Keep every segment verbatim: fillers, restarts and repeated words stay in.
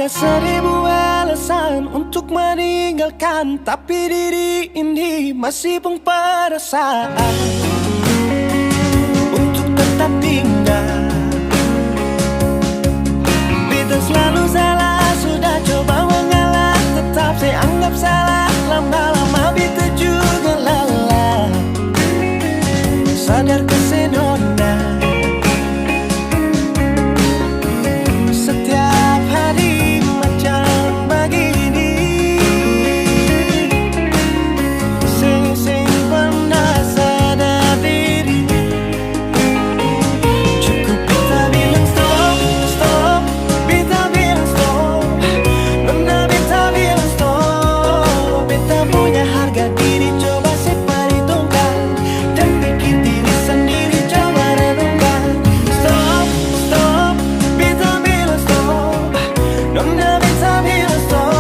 Seribu alasan untuk meninggalkan, tapi diri ini masih pung perasaan untuk tetap tinggal. Beta selalu salah, sudah coba mengalah, tetap se anggap salah. Lama-lama beta juga lelah. Sadar ka se nona, setiap hari macam bagini. Seng, seng pernah sadar diri. Cukup beta bilang stop, stop, beta bilang stop. Nona beta bilang stop. Beta punya harga diri coba se perhitungkan. Dan pikir diri sendiri, coba renungkan. Stop, stop, beta bilang stop. Nona beta bilang stop.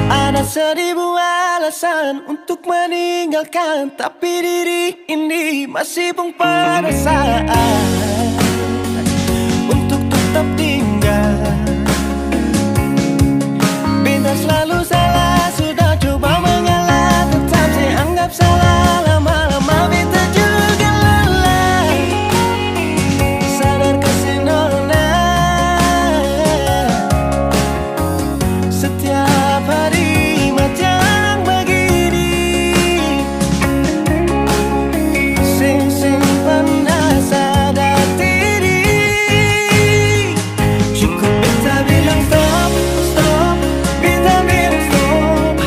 Ada seribu alasan untuk meninggalkan, tapi diri ini masih pung perasaan untuk tetap tinggal. Beta selalu salah, sudah coba mengalah, tetap se anggap salah. Lama-lama beta juga lelah. Sadar ka se nona, setiap hari macam bagini. Seng, seng pernah sadar diri. Cukup beta bilang stop, stop, beta bilang stop.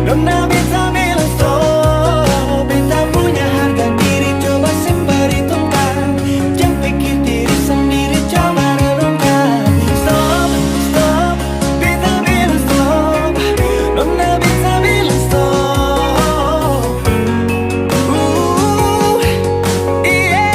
Nona beta bilang stop. Beta punya harga diri coba se perhitungkan. Jang pikir diri sendiri, coba renungkan. Stop, stop, beta bilang stop. Nona beta bilang stop. Uh, yeah.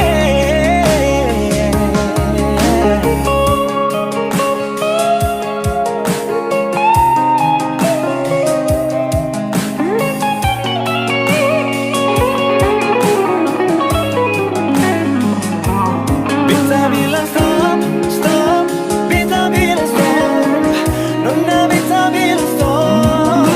Beta bilang stop, stop, beta bilang stop, nona beta bilang stop.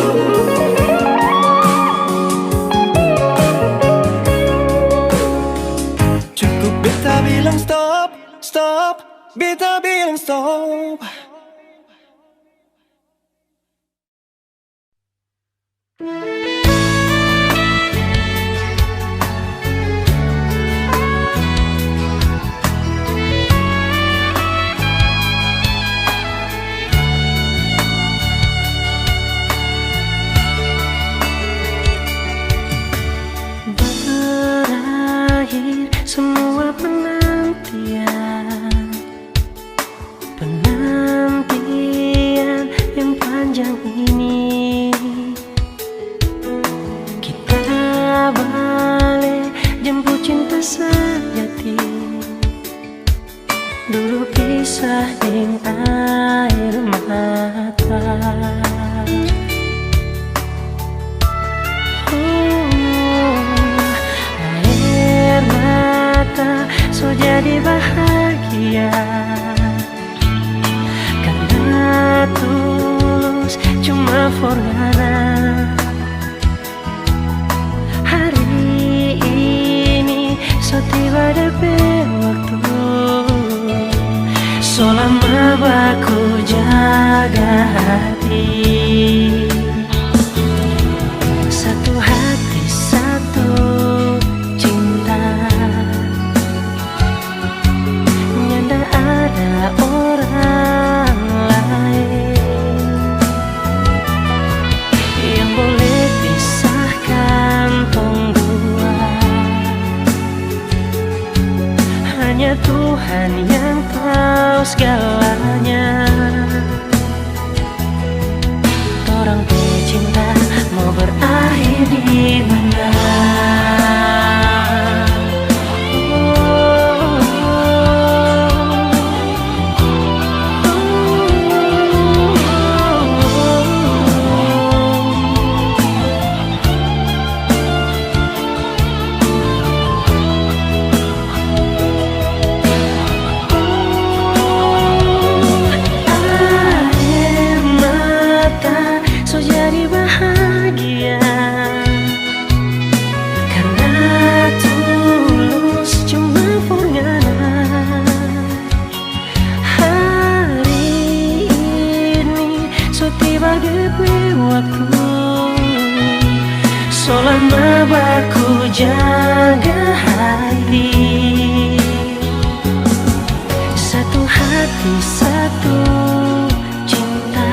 Cukup beta bilang stop, stop, beta bilang stop. Berakhir semua penantian. Penantian yang panjang ini, kita bale jemput cinta sejati. Dulu pisah deng aer mata. Oh, aer mata so jadi bahagia. Karna tulus cuma for ngana. Hari ini so tiba depe waktu. So lama baku jaga hati. Satu hati, satu cinta. Nyanda ada orang laeng yang boleh pisahkan tong dua. Hanya Tuhan yang tahu segalanya. Torang pe cinta mau berakhir di mana? Aer mata so jadi bahagia karna tulus cuma for ngana. Hari ini so tiba depe waktu, so lama baku jaga hati. Satu hati, satu cinta.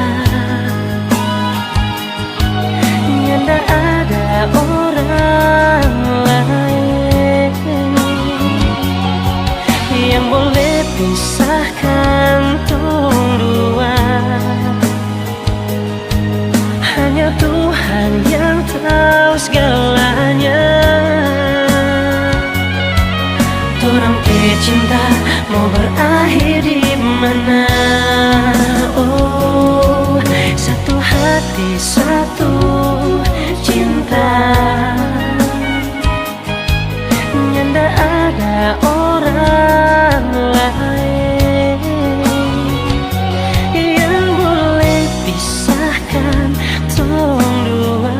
Nyanda ada orang lain yang boleh pisahkan tong dua. Hanya Tuhan yang tahu segalanya. Torang pe cinta mau berakhir di mana? Oh, satu hati, satu cinta. Nyanda ada orang lain yang boleh pisahkan tong dua.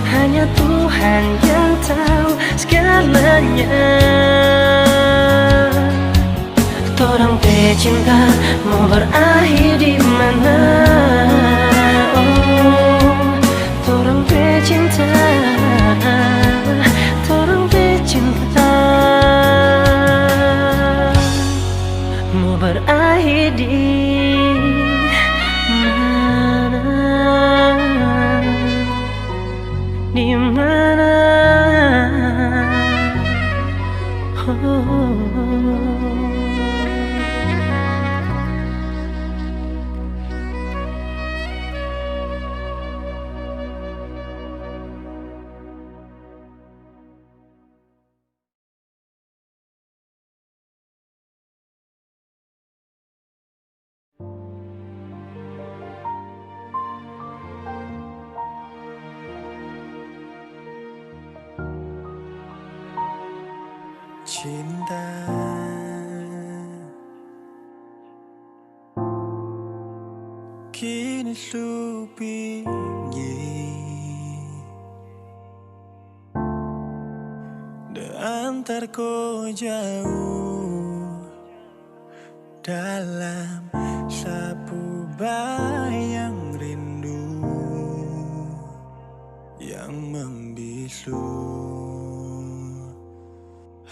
Hanya Tuhan yang tahu segalanya. Torang pe cinta mau berakhir di mana? Oh, torang pe cinta, torang pe cinta mau berakhir di mana? Di mana? Oh. Cinta kini su pinggi, da antar ko jauh dalam sapu bayang rindu yang membisu.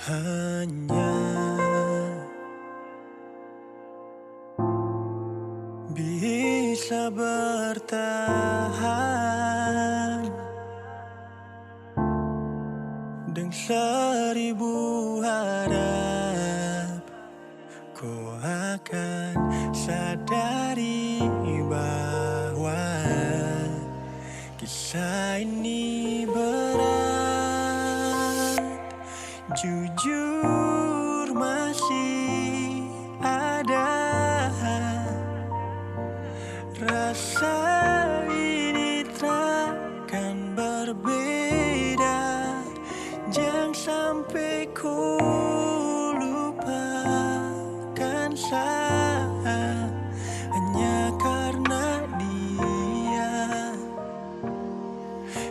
Hanya bisa bertahan deng seribu harap. Ko akan sadari bahwa kisah ini berat. Jujur masih ada rasa ini takkan berbeda. Jang sampe ko lupakan sa hanya karna dia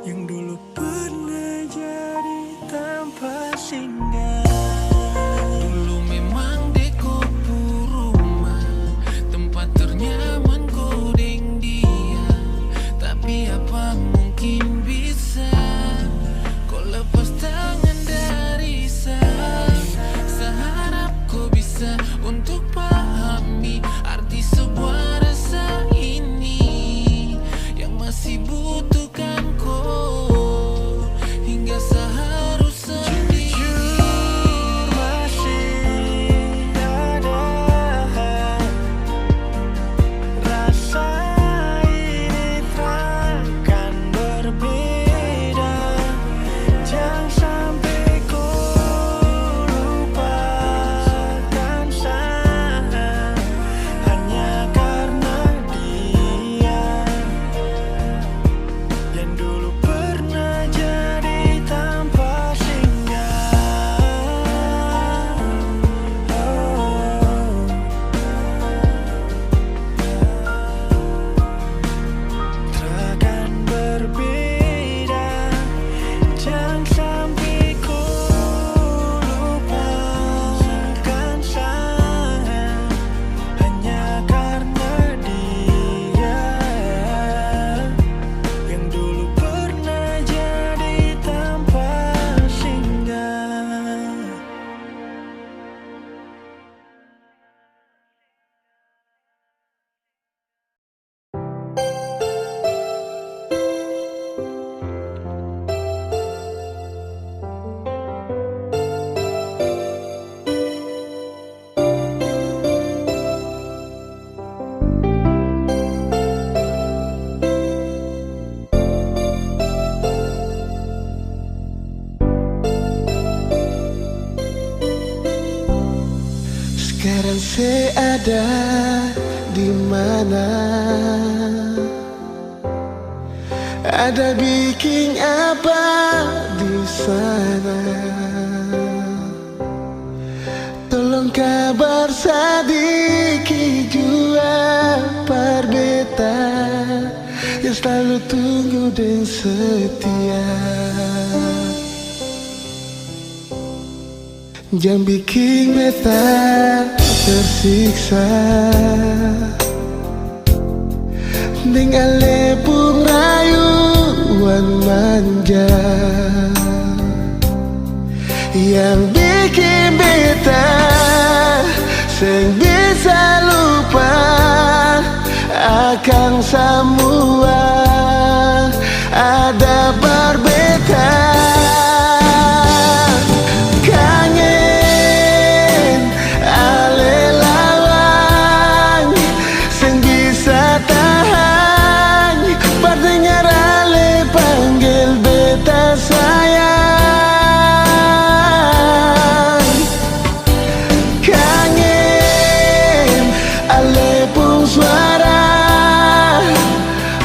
yang dulu pernah jadi tampa singgah. Dulu memang de ko pu rumah, tempat ternyaman ko deng dia. Sekarang se ada di mana? Ada biking apa di sana? Tolong kabar sadiki jua par beta yang slalu tunggu deng setia. Jang biking beta tersiksa deng ale pung rayuan manja yang biking beta seng bisa lupa akang samua. Ada par beta kangen ale lawang, seng bisa tahang par dengar ale panggel beta sayang. Kangen ale pung suara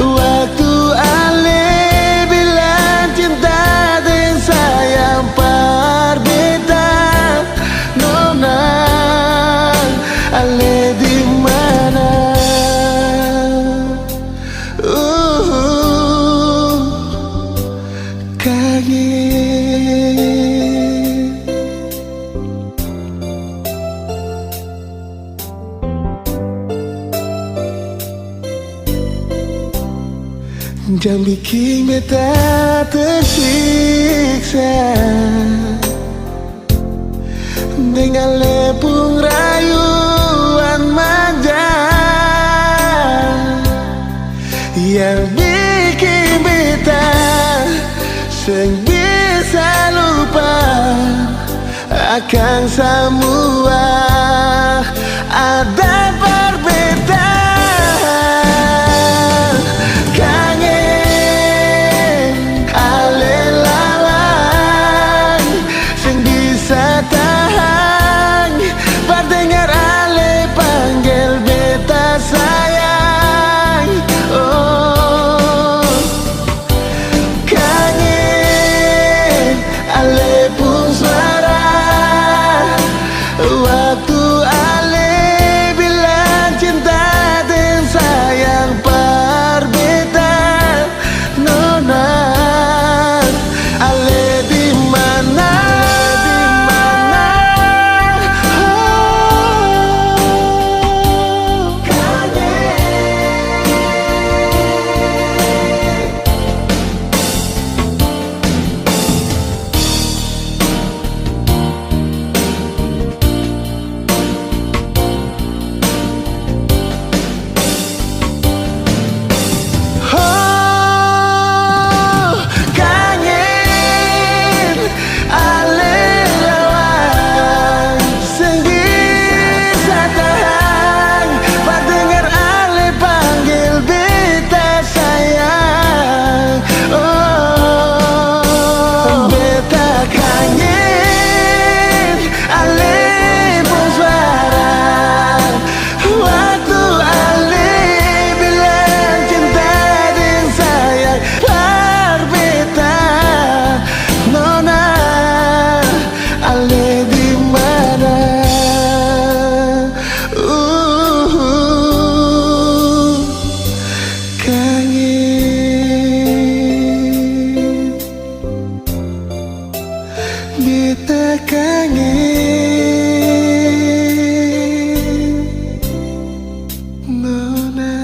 waktu ale bilang cinta deng sayang par beta. Nona, ale di mana? Uh, kangen. Jang biking beta tersiksa deng ale pung rayuan manja yang biking beta seng bisa lupa akang samua. Ada par beta kangen ale lawang, seng bisa tahang par dengar ale panggel beta sayang. Oh. Kangen ale pung suara waktu ale bilang cinta deng sayang par beta. Nona, ale di mana? Di mana? Oh, kangen. Oh, kangen. Ale lawang, seng bisa tahang par dengar ale panggel beta sayang. Oh, beta kangen ale pung suara. Waktu ale bilang cinta deng sayang par beta, nona, ale di mana? Uh, kangen. Beta kangen, nona.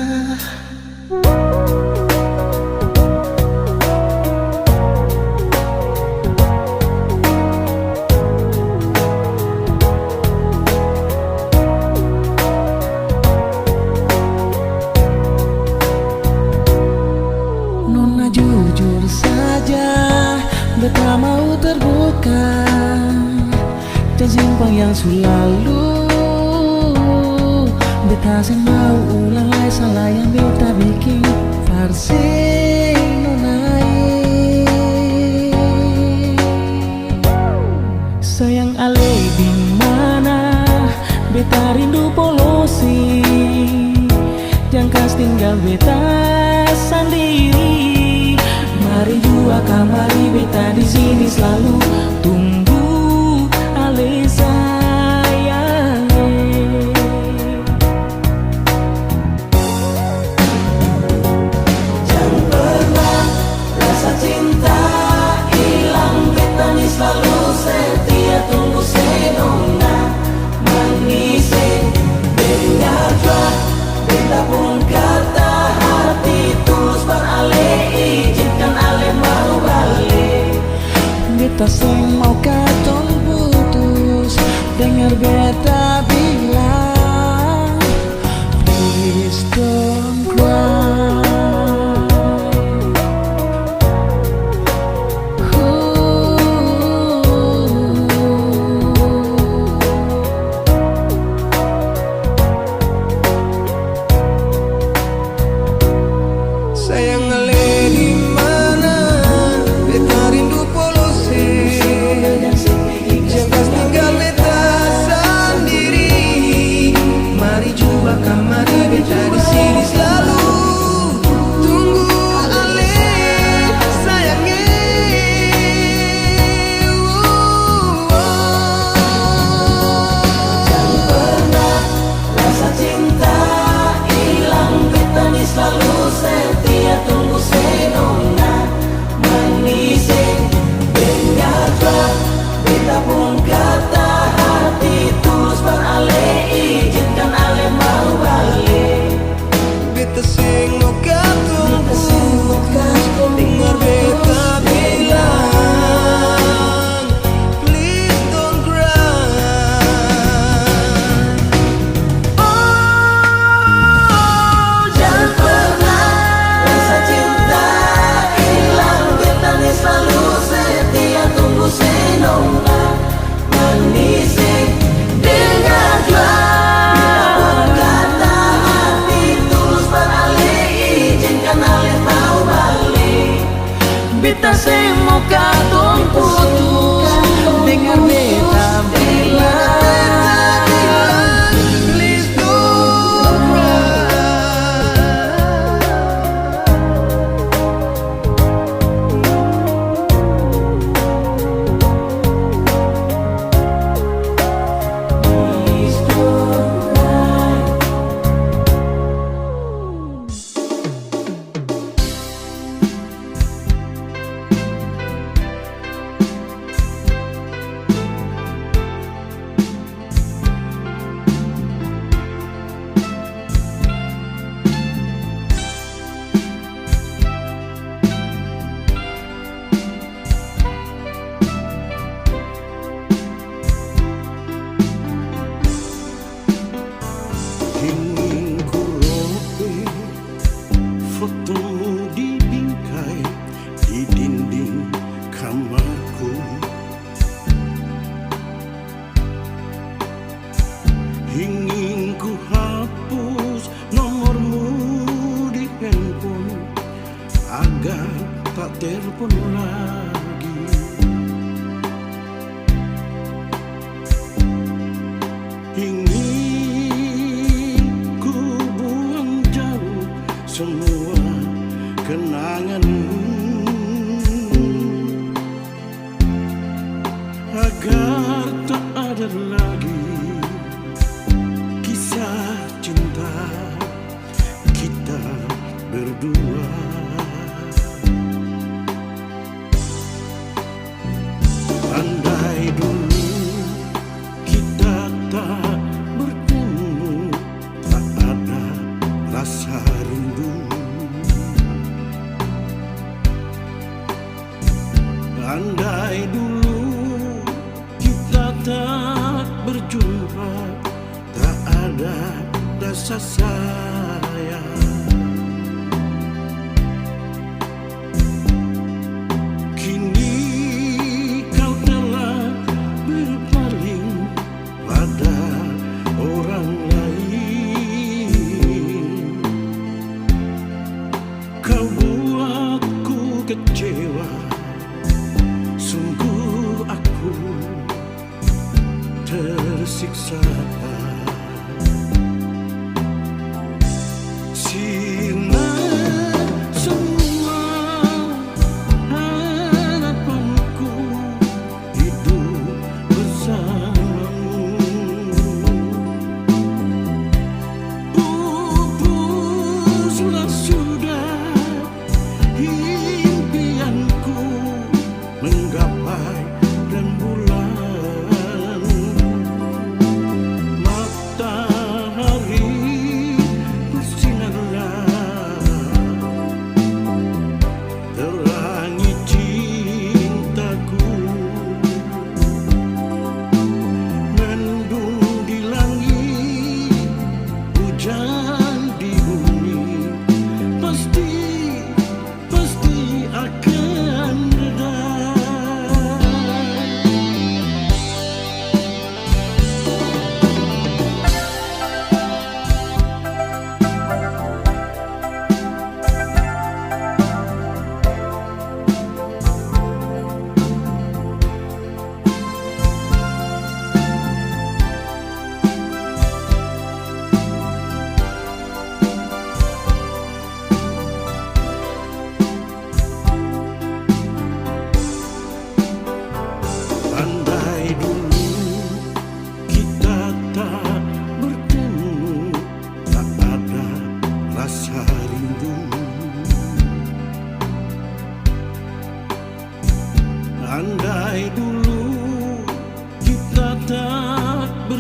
Nona, jujur saja, beta mau terbuka. Jang simpang yang su lalu, beta seng mau ulang lai salah yang beta biking par se, nona e. Sayang ale di mana? Beta rindu Polosing, jang kas tinggal beta sandiri. Mari jua kamari, beta di sini slalu tunggu ale sayang. Jang pernah rasa cinta ilang, beta ni slalu setia tunggu se nona. Mani se dengar jua beta pung kata hati tulus par ale, ijinkan ale mau bale. Beta seng mau katong putus, dengar beta bilang. Please don't cry. Sayang ale di mana? Beta rindu Polosing. Jang kas tinggal beta sandiri. Mari jua kamari, beta di sini slalu tunggu ale sayang e. Jang pernah rasa cinta ilang, beta ni slalu setia tunggu se nona. Mani se dengar jua beta pung kata hati tulus par ale, ijinkan ale mau bale. Beta seng mau katong putus, dengar beta bilang. Please don't cry. Oh, jang pernah rasa cinta ilang, beta ni slalu setia tunggu se nona. Mani se dengar jua beta pung kata hati tulus par ale, ijinkan ale mau bale. Beta seng mau katong putus, dengar beta bilang. Please don't cry. Ingin ku robek fotomu di bingkai di dinding kamarku. Ingin ku hapus nomormu di handphone agar tak telepon lagi. Ingin ku buang jauh semua kenanganmu, agar tak ada lagi kisah cinta kita berdua. Andai dulu kita tak bertemu, tak ada rasa rindu. Andai dulu kita tak berjumpa, tak ada rasa sayang. Kini kau telah berpaling pada orang lain. Kau buatku kecewa, sungguh aku tersiksa.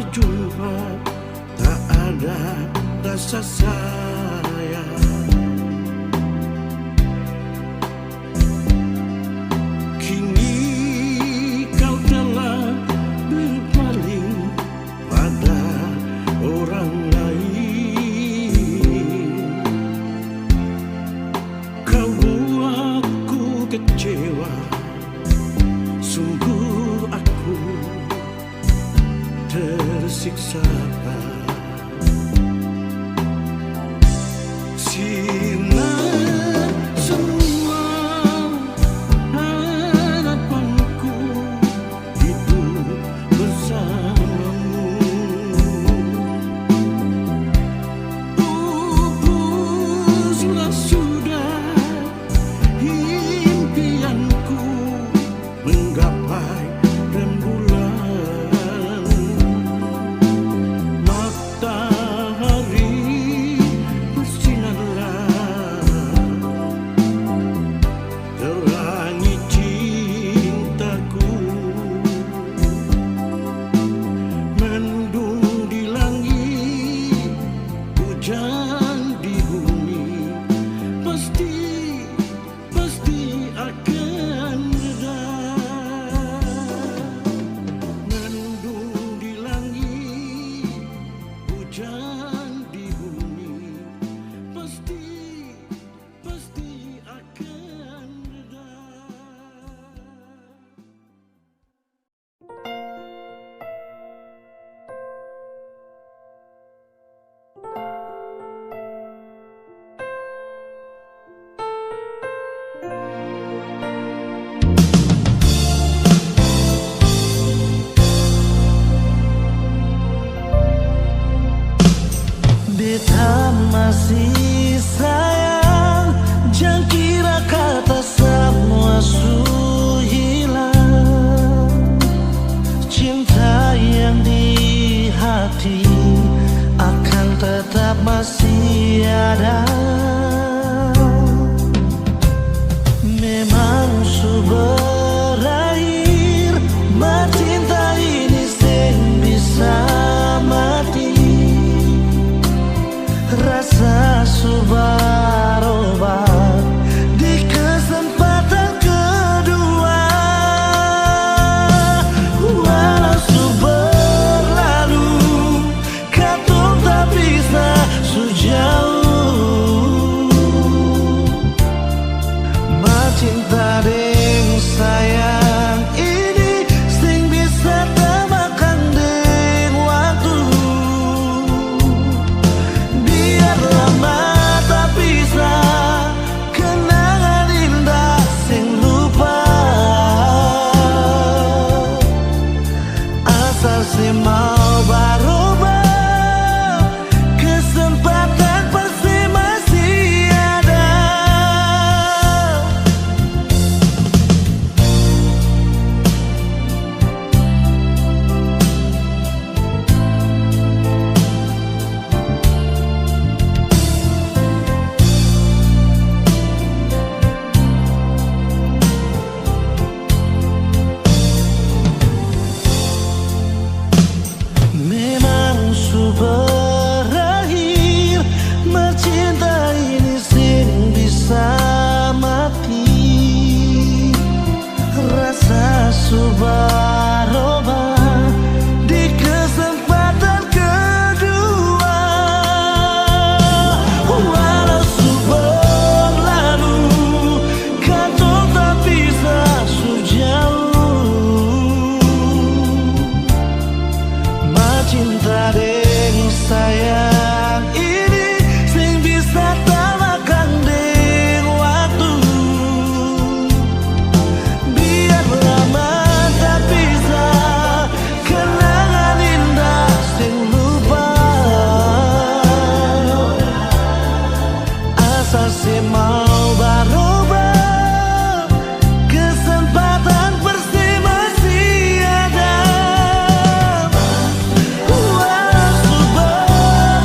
jumpa, tak ada rasa sayang. Kini kau telah berpaling pada orang lain. Kau buatku kecewa, sungguh aku tersiksa. Sirna semua harapanku hidup bersamamu. Pupuslah sudah impianku menggapai rembulan. Matahari bersinarlah, terangi cintaku. Mendung di langit, hujan di bumi, pasti pasti akan reda. Mendung di langit, hujan di bumi, pasti, pasti akan reda. Beta masih sayang, jang kira kata samua su hilang. Cinta yang di hati akan tetap masih ada. Memang su berakhir, ma cinta ini seng bisa mati. Rasa su barobah di kesempatan kedua. Walau su berlalu, katong tapisah su jauh. Ma cinta deng sayang ini seng bisa tamakang deng waktu. Biar lama tapisah, kenangan indah seng lupa. Asal se mau barubah, kesempatan pasti masih ada. Memang su berakhir, ma cinta ini seng bisa mati. Rasa su barobah di kesempatan kedua. Walau su berlalu, katong tapisah su jauh. Ma cinta deng sayang ini seng bisa tamakang deng waktu. Biar lama tapisah, kenangan indah seng lupa. Asal se mau barubah, kesempatan pasti masih ada. Walau su berlalu,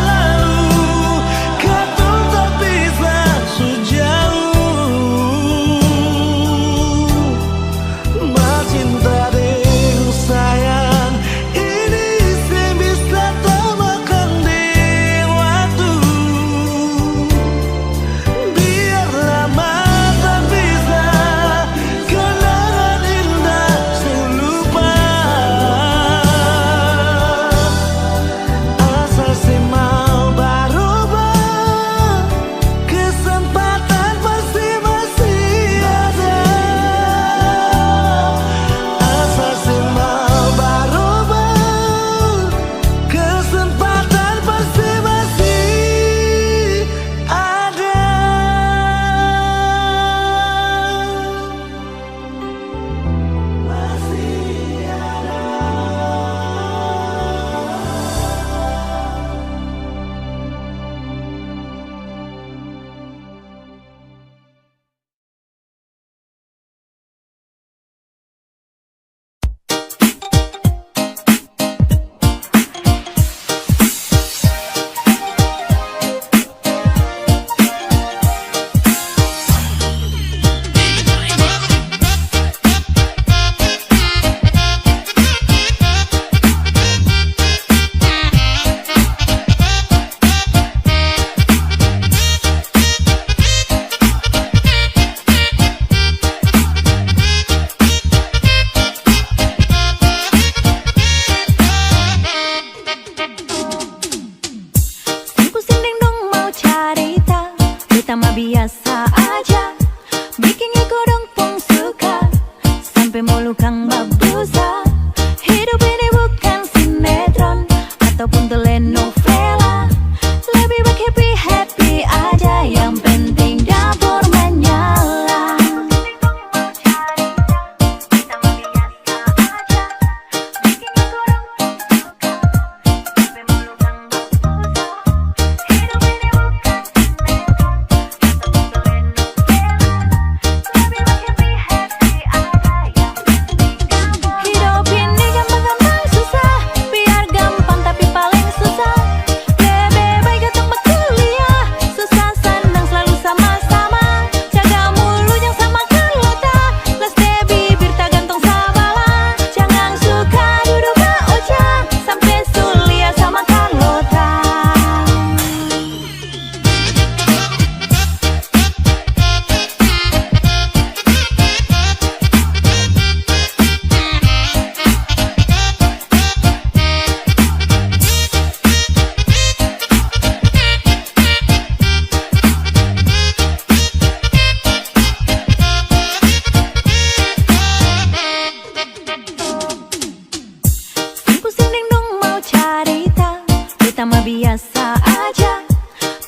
carita, beta mah biasa aja,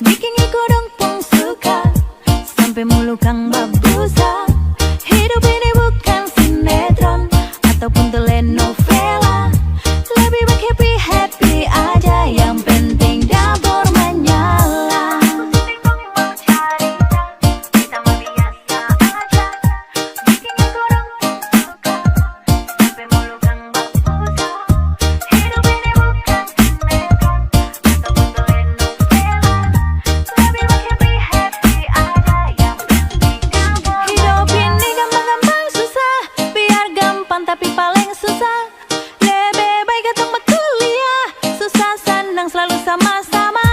biking iko dong pung suka, sampe mulu kang babusa. Hidup ini bukan sinetron ataupun telenovela, lebih baik happy-happy aja, yang penting dapur manyala. Hidup ini gampang-gampang susah, biar gampang tapi paleng susah. Lebe bae katong bakuliah, susah sanang slalu sama-sama.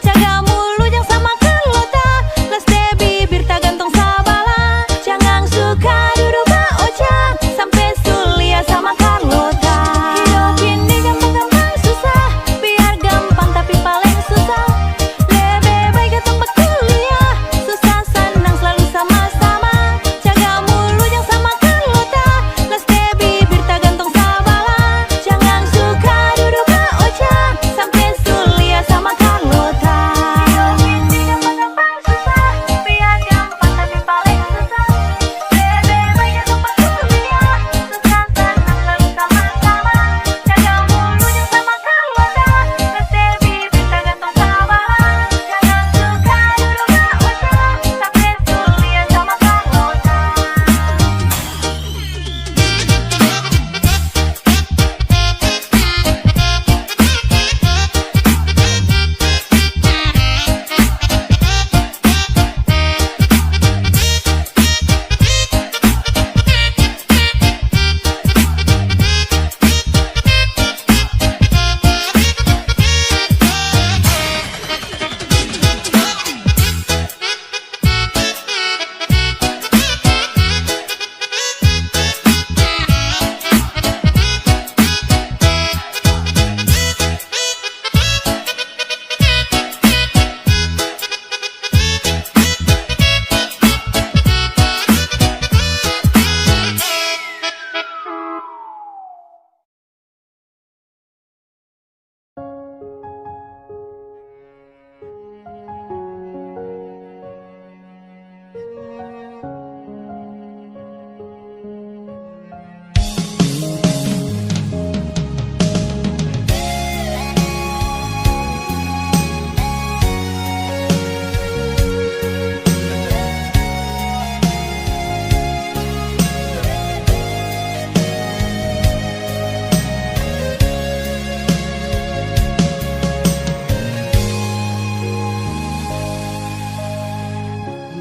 Jaga mulu jang sama Carlota, las de bibir tagantong sabala. Jangan suka dudu baoca, sampe su lia sama Carlota. Hidup ini gampang-gampang susah, biar gampang tapi paleng susah. Lebe bae katong bakuliah, susah sanang slalu sama-sama. Jaga mulu jang sama Carlota, las de bibir tagantong sabala. Jangan suka dudu baoca, sampe su lia sama Carlota.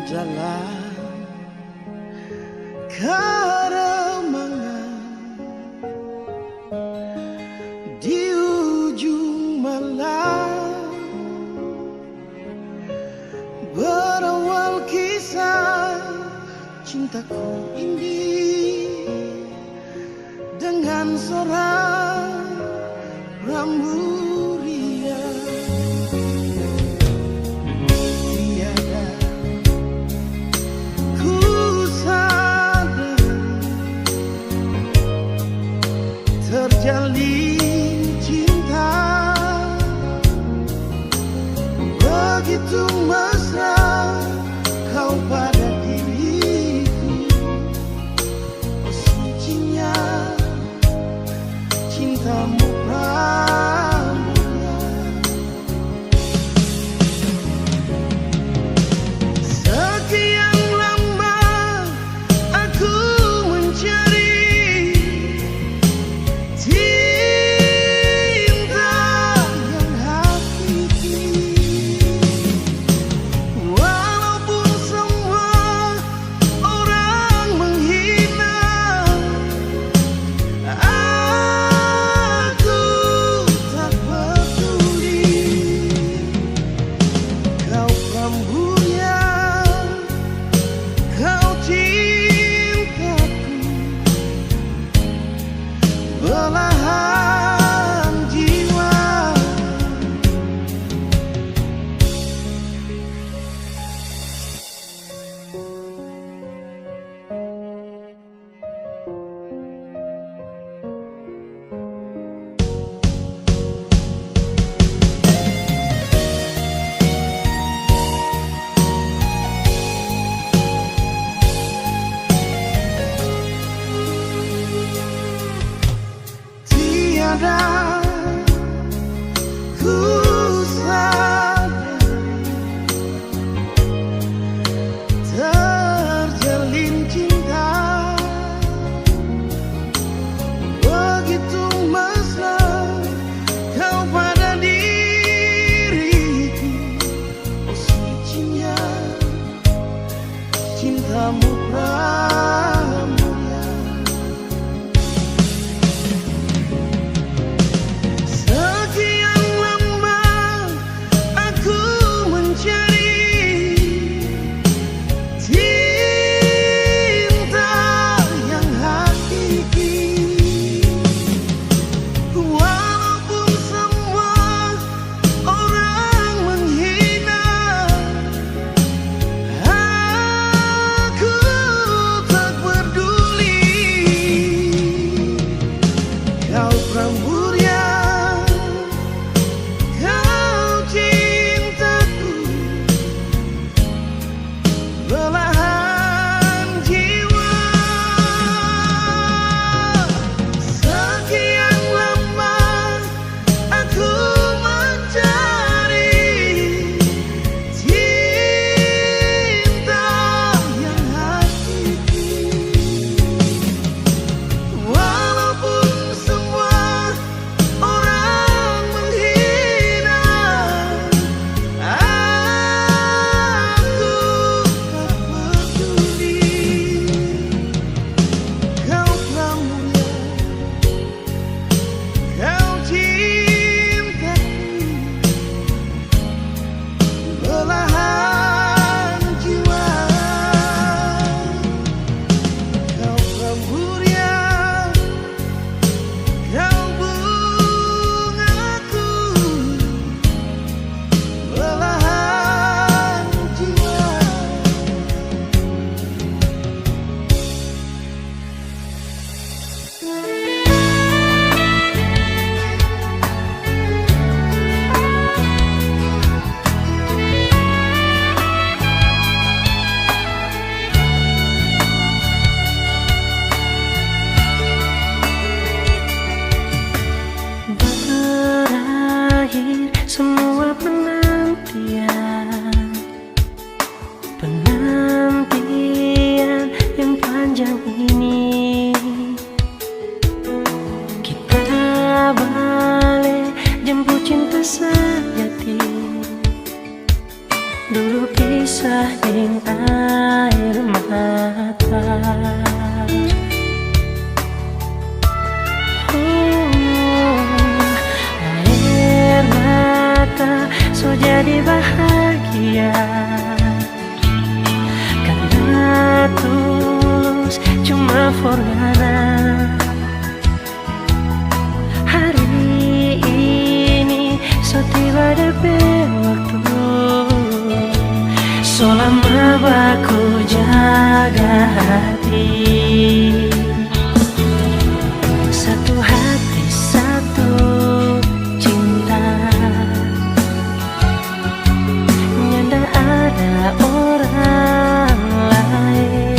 Jalan karemangan di ujung malam. Berawal kisah cintaku ini dengan seorang pramugria. Tiada ku sadar terjalin cinta begitu mesra kau pada diriku. Oh, sucinya cintamu pramugria. Semua penantian, penantian yang panjang ini, kita bale jemput cinta sejati. Dulu kisah deng aer mata. Oh, aer mata so jadi bahagia. Karna tulus cuma for ngana. Hari ini so tiba depe waktu, so lama baku jaga hati. Satu hati, satu cinta. Nyanda ada orang laeng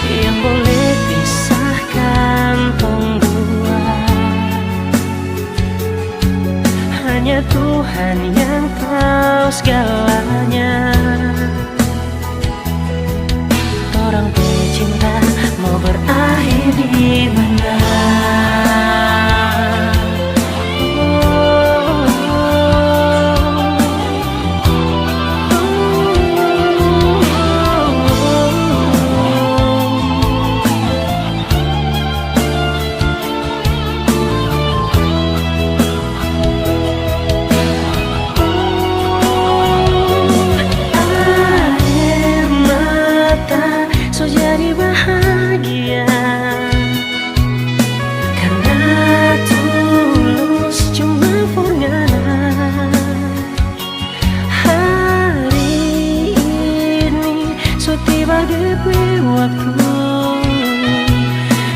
yang boleh pisahkan tong dua. Hanya Tuhan yang tahu segalanya. Torang pe cinta mo berakhir di mana? Aer mata so jadi bahagia, karna tulus cuma for ngana. Hari ini so tiba depe waktu,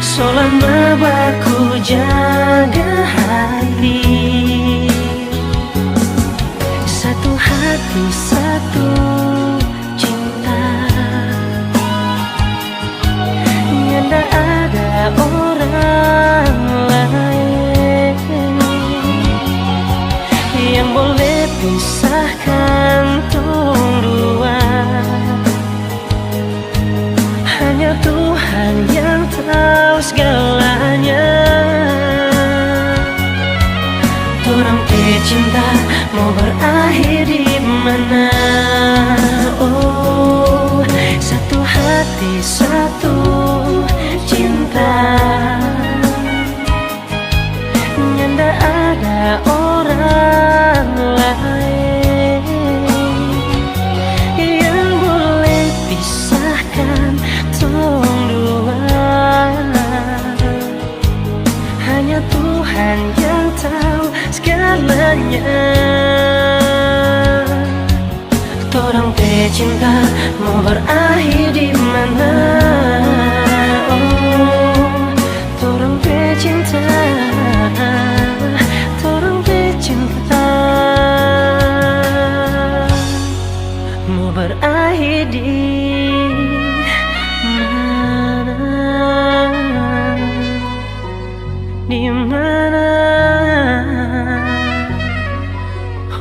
so lama baku jaga hati. Satu hati, satu cinta. Nyanda ada orang laeng yang boleh pisahkan tong dua. Hanya Tuhan yang tahu segalanya. Torang pe cinta mo berakhir di mana? Oh, satu hati, satu cinta. Nyanda ada orang laeng yang boleh pisahkan tong dua. Hanya Tuhan yang tahu segalanya. Torang pe cinta mo berakhir di mana? Oh, torang pe cinta, torang pe cinta mo berakhir di mana? Di mana?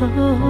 Oh.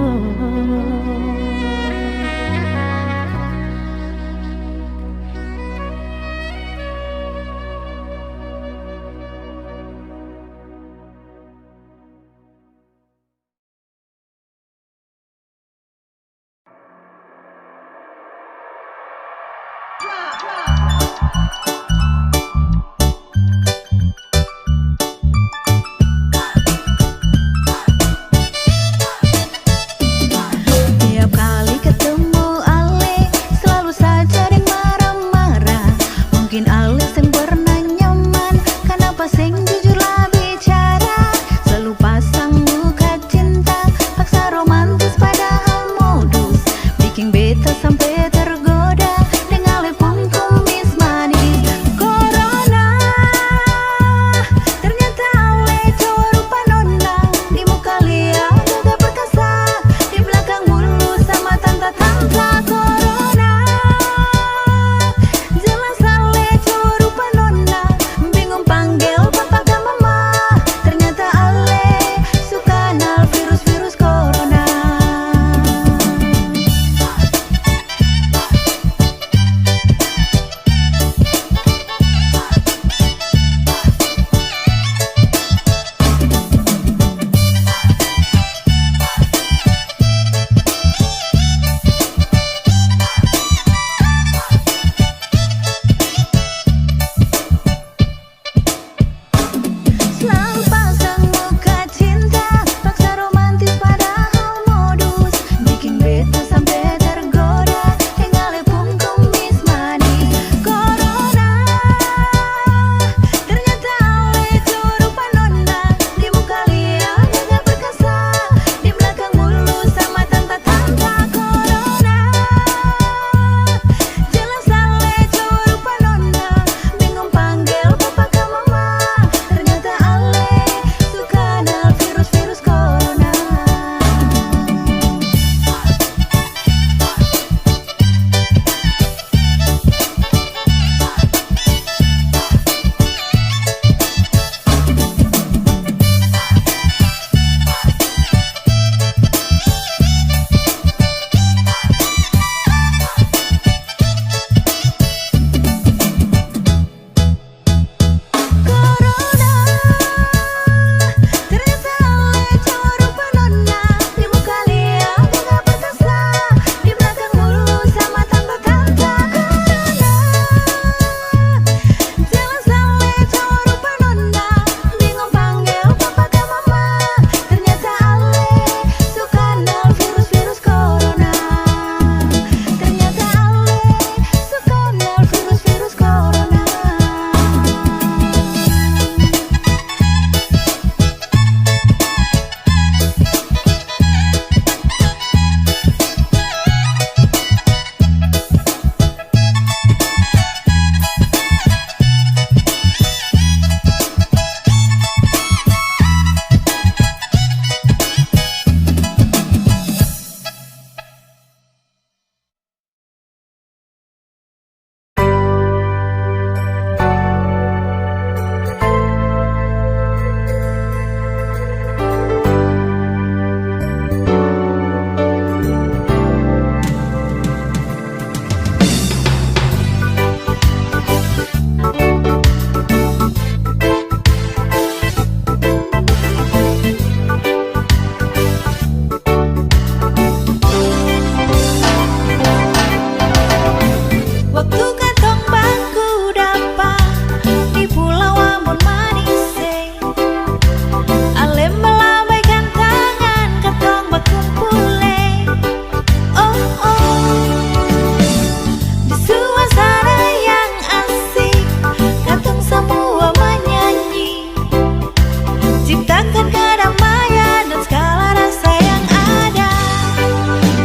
Ciptakan kedamaian dan segala rasa yang ada.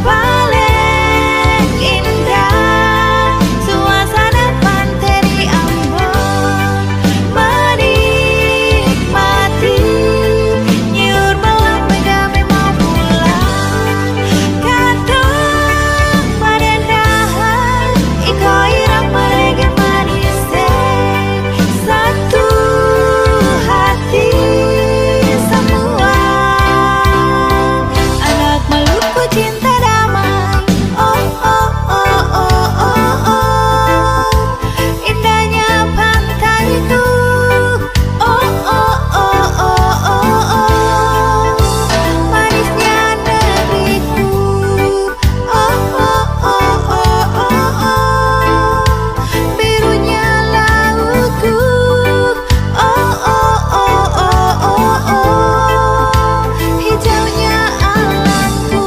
Paling indah suasana pantai di Ambon. Menikmati nyiur malam, kami mau pulang. Katong badandahan, iko irama rege manis, eh. Satu hati samua anak Maluku cinta damai. Oh, oh, oh, oh, oh, oh. Indahnya pantaiku. Oh, oh, oh, oh, oh, oh. Manisnya negeriku. Oh, oh, oh, oh, oh, oh. Birunya lautku. Oh, oh, oh, oh, oh, oh. Hijaunya alamku.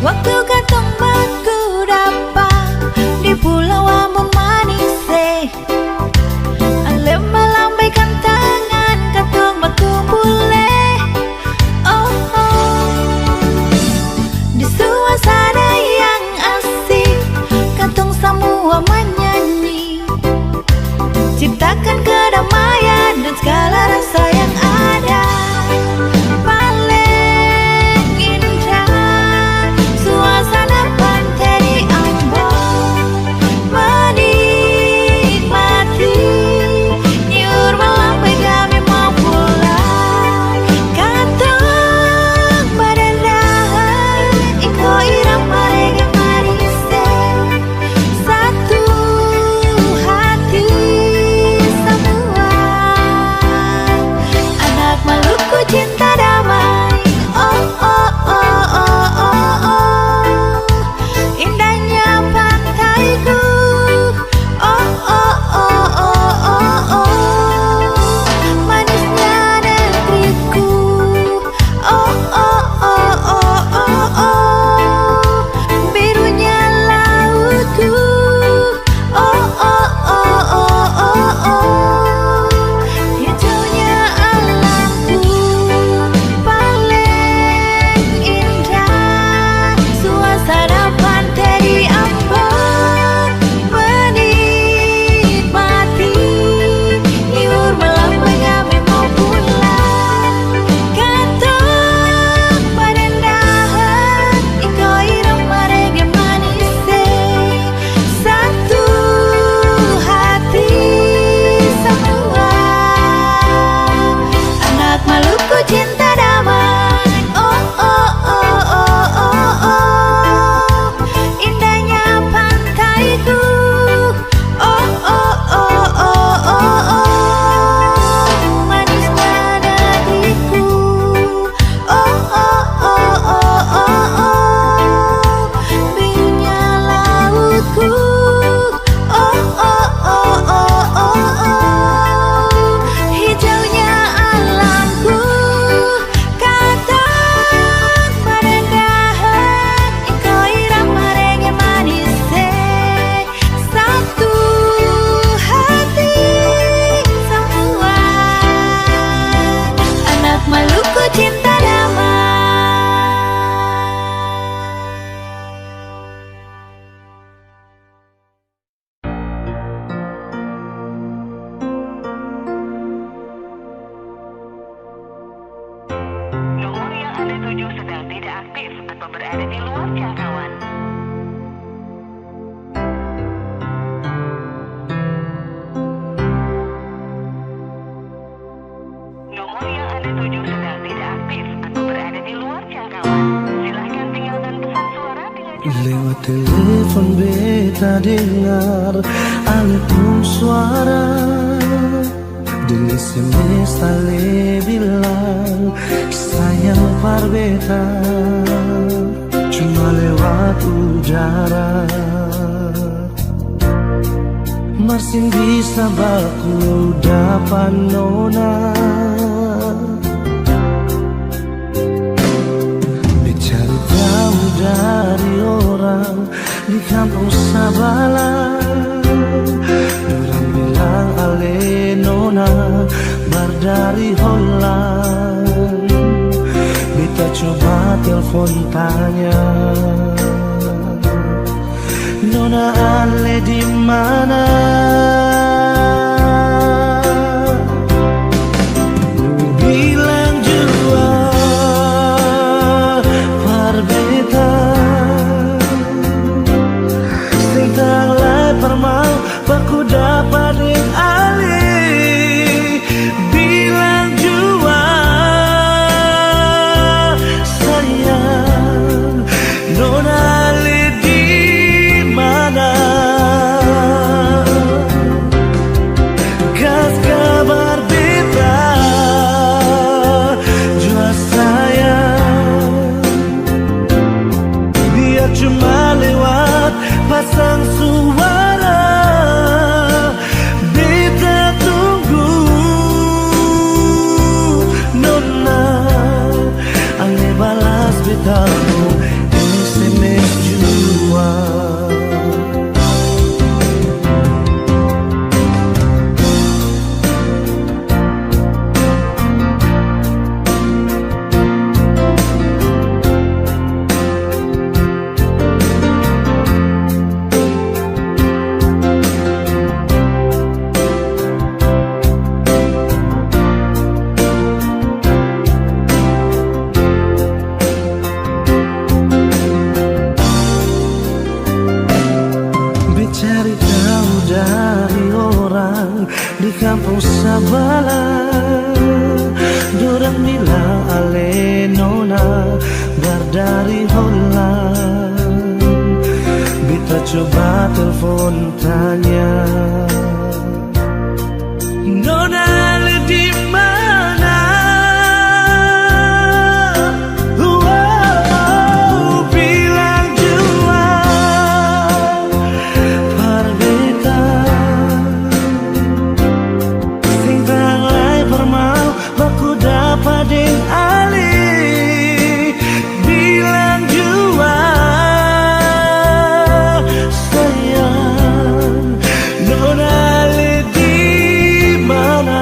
Waktu katong baku dapa di Pulau Ambon manis, eh. Alem balambaikan tangan, katong bakumpul, eh. Oh, oh. Di suasana yang asik, katong samua manyanyi. Ciptakan kedamaian dan segala rasa yang ada. Paling indah suasana pantai di Ambon. Menikmati nyiur malambe, kami mau pulang. Katong badandahan, iko irama rege manis, eh. Satu hati samua anak Maluku cinta damai. Oh, oh, oh, oh, oh, oh. Indahnya pantaiku. Oh, oh, oh, oh, oh, oh. Manisnya negeriku. Oh, oh, oh, oh, oh, oh. Birunya lautku. Oh, oh, oh, oh, oh, oh. Hijaunya alamku. Paling indah suasana pantai di Ambon. Menikmati nyiur malambe, kami mau pulang. Katong badandahan, iko irama rege manis, eh. Satu hati samua anak Maluku cinta damai. Oh, oh, oh, oh, oh, oh. Indahnya pantaiku. Oh, oh, oh, oh, oh, oh. Manisnya negeriku. Oh, oh, oh, oh, oh, oh. Birunya lautku. Oh, oh, oh, oh, oh, oh. Hijaunya alamku. Katong badandahan, iko irama rege manis, eh. Satu hati samua anak Maluku cinta damai. Nomor yang Anda tuju sedang tidak aktif atau berada di luar jangkauan. Nomor yang Anda tuju sedang tidak aktif atau berada di luar jangkauan. Silahkan tinggalkan pesan suara dengan cara... Lewat telepon beta dengar ale pung suara, deng S M S ale bilang sayang par beta, cuma lewat udara. Mar seng bisa baku dapa nona. tanya, Nona Ale di mana? Bilang jua par beta, seng tau lai par mau baku dapa deng Ale. Bilang jua sayang, Nona Ale di mana? Kas kabar beta jua sayang, biar cuma lewat pasang suara. Beta tunggu, Nona, Ale balas beta pung S M S jua. Be cari tau dari orang di kampong sabala, dorang bilang Ale Nona baru dari Holland. Beta coba telfon tanya, Nona Ale di mana? Wow, bilang jua par beta, seng tau lai par mau baku dapa deng Ale. Bilang jua sayang, Nona Ale di mana?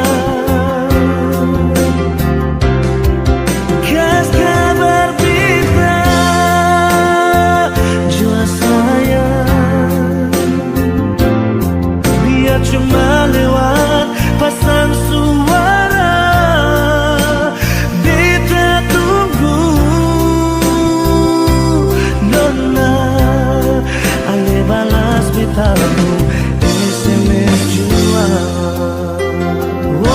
Kas kabar beta jua sayang, biar cuma lewat pasang suara. Beta tunggu, Nona, Ale balas beta pung S M S jua. Oh,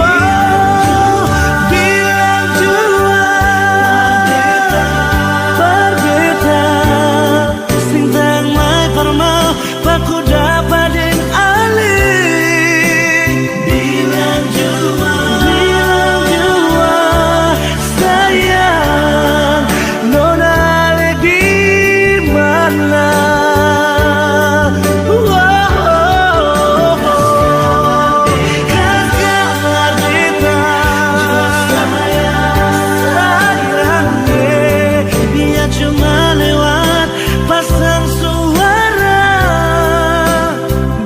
oh, bilang jua par beta, seng tau lai par mau baku dapa deng Ale. Bilang jua, bilang jua, sayang, Nona Ale di mana? Kas kabar beta, sayang, eh, biar cuma lewat pasang suara.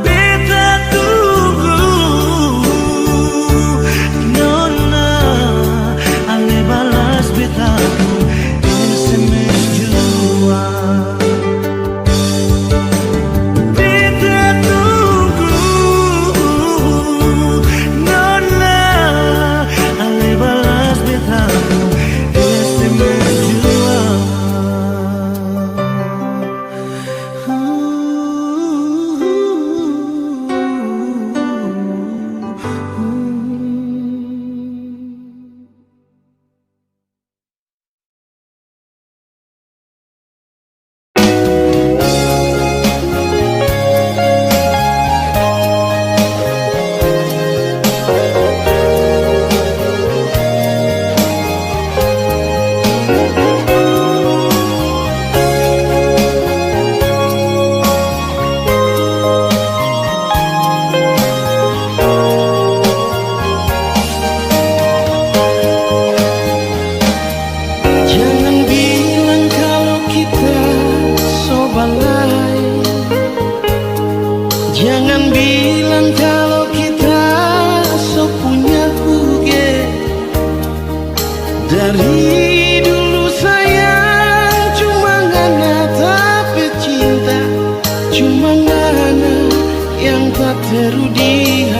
Beta tunggu, Nona, Ale balas beta pung S M S jua. Beta tunggu, Nona, Ale balas beta pung S M S jua. Jangan bilang kalo kita so balai. Jangan bilang kalo kita so punya uge. Dari dulu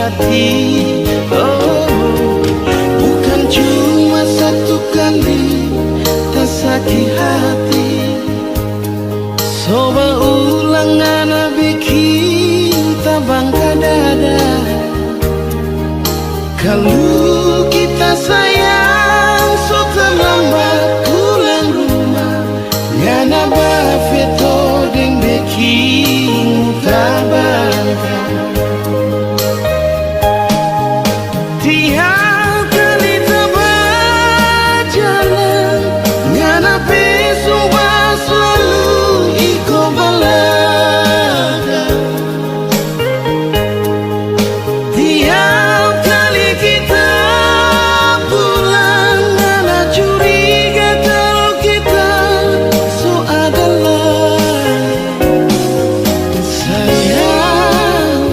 hati, oh, bukan cuma satu kali ta saki hati. So baulang ngana biking tabangka dada. Kalu kita sayang so terlambat pulang rumah, ngana bafeto deng beking muka bangka. Tiap kali ta bajalang, ngana pe sumpah slalu iko balakang. Tiap kali kita pulang, ngana curiga kalu kita so ada laeng. Sayang,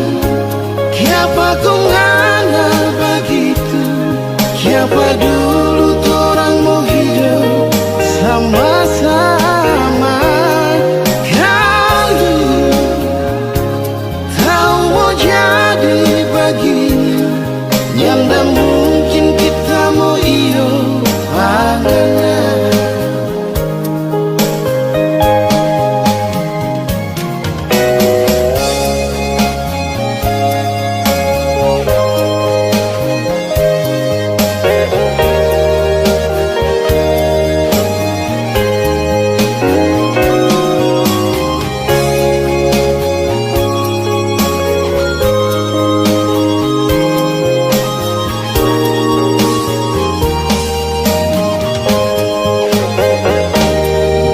kiapa kong ngana bagitu? Kiapa dulu torang mo hidop sama-sama? Kalu tau mo jadi bagini, nyanda mungkin kita mo iyo pa ngana.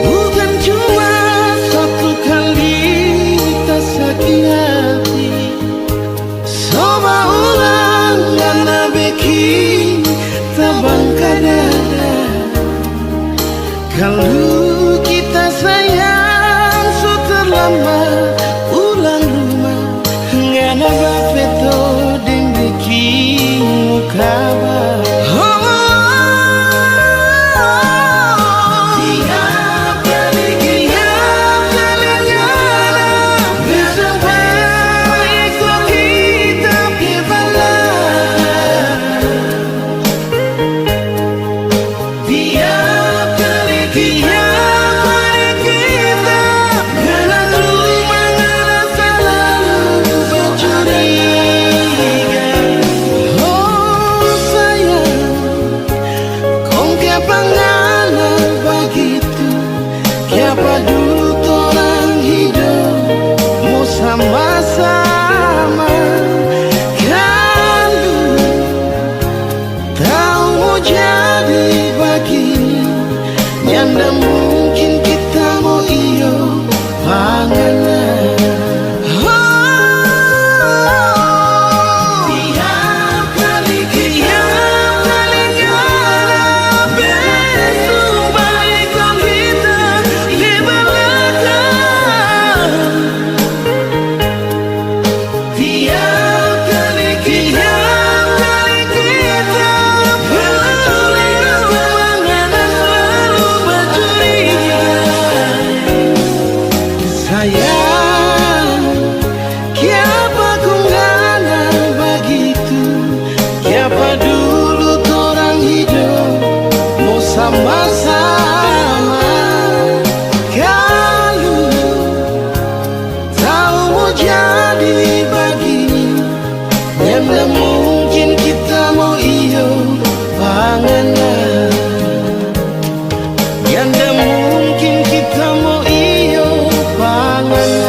Bukan cuma satu kali ta saki hati, so baulang ngana beking tabangka dada. Kalu kita sayang so terlambat pulang rumah, ngana bafeto deng biking muka ba. Oh, tiap kali, tiap kali ngana besumpah iko kita pe bala. Tiap kali, tiap kali kita jalan rumah, ngana salalu bacuriga. Oh sayang, kong kiapa ngana bagitu? Kiapa dulu torang hidop mo sama-sama? Kalu tau mo jadi bagini, nyanda mungkin kita mo iyo pa ngana. Oh, tiap kali, tiap kali ngana besumpah iko kita di balakang. Tiap kali, tiap kali kita pulang rumah, ngana slalu bacuriga. Sayang, kiapa kong ngana bagitu? Kiapa dulu torang hidop mo sama-sama? Kalu tau mo jadi bagini, nyanda mungkin kita mo iyo pa ngana. Nyanda mungkin kita mo iyo pa ngana.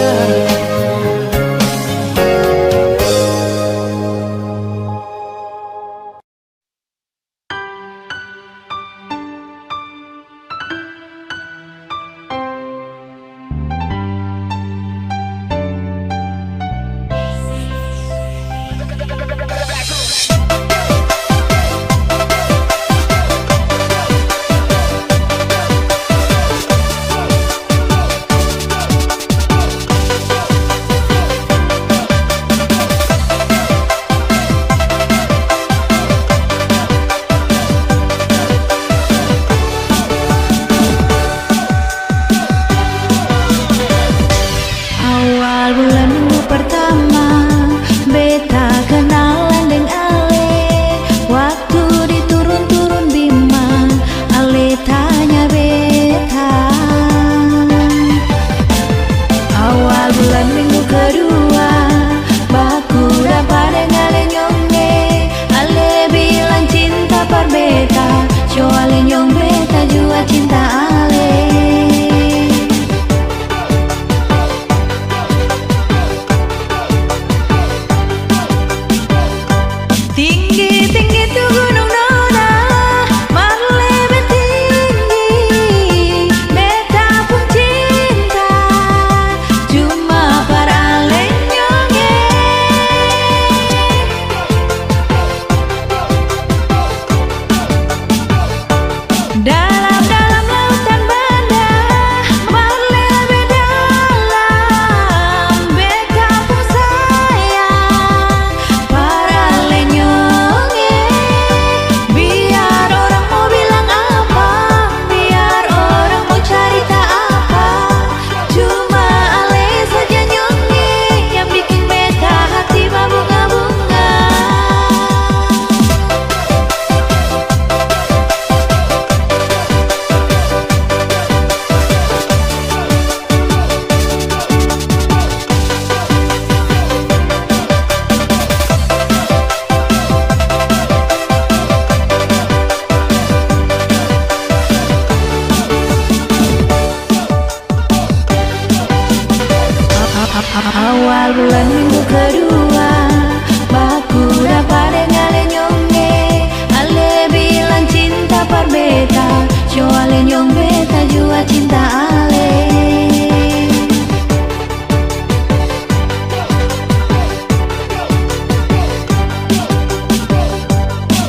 Ale nyong beta jua cinta ale.